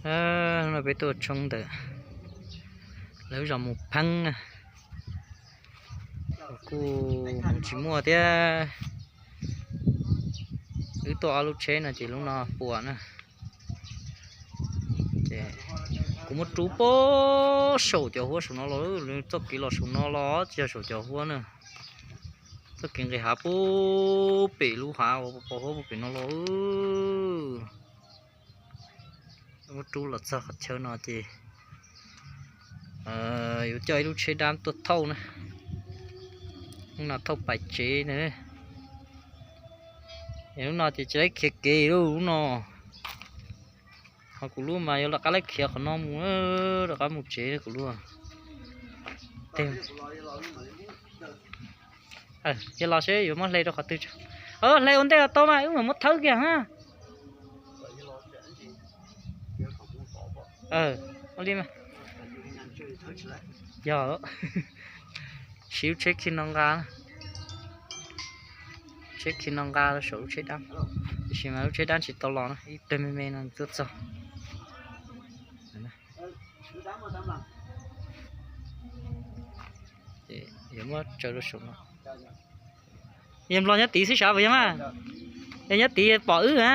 Hnub no peb tuaj tshoob ntawm lawv zos Mus Pheeb na, kuj tsis muaj thiab. Wb tuaj ob lub tsheb no ces lub no puas na. Ces kuv muab rub pem saum cov huab saum no los, txoj kev los saum no los tsis yog saum cov huab na. Txoj kev nqis hav pem lub hav uas pos huab pem no los. Muab rub los txog qhov chaw no ces yuav coj ib lub tsheb dab tuaj thauj na. Lub no thauj pais tsev na. Lub no ces tsis laib khiav kev lub no. Ho kuv lub mas yuav rov qab laib khiav qhov no mus, rov qab mus tsev kuv lub. Yog los seb yuav muab hle rau qhov twg tso. Hle ua ntej los tau mas wb mam muab thawb kiag na. Ua li mas. Yog, siv lub tsheb khi no nqa, tsheb khi no nqa rau saum lub tsheb dab, tiam sis mas lub tsheb dab tsis tau los na, ib pliag me me no tuaj txog. Yuav muab tsaws rau saum no. Yog Nplog nyob tid xwb sav puas yog mas? Yog nyob tid pom wb a.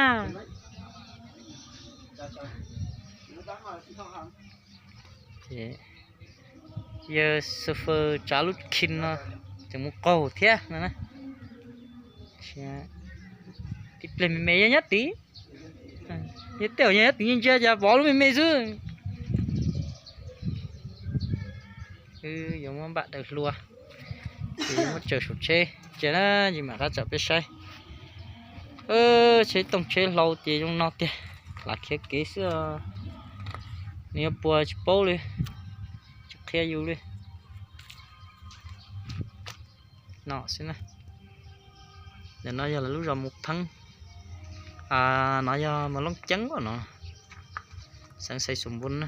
Yawg xo fawm tsav lub khi no tseem mus qaug thiab no na. Tib pliag me me yog nyob tid. Yog tej zaum yog nyob tid ntsia cas pom lub me me xwb. Wb yuav muab npam daws hlua, ces yuav muab tsaws saum tsheb ces na, ces mam rov tsam peb saib. Tsheb tooj tsheb hlau ces zoo no tiag, lam khiav kev xwb. Nws yuav puas tsis paub li, tsis qhia yus li. No xwb na. Ntawm no yog lawv lub zos Mus Pheeb, no yog Mas Looj Ceeb no, xeev Xais Xus Npun na.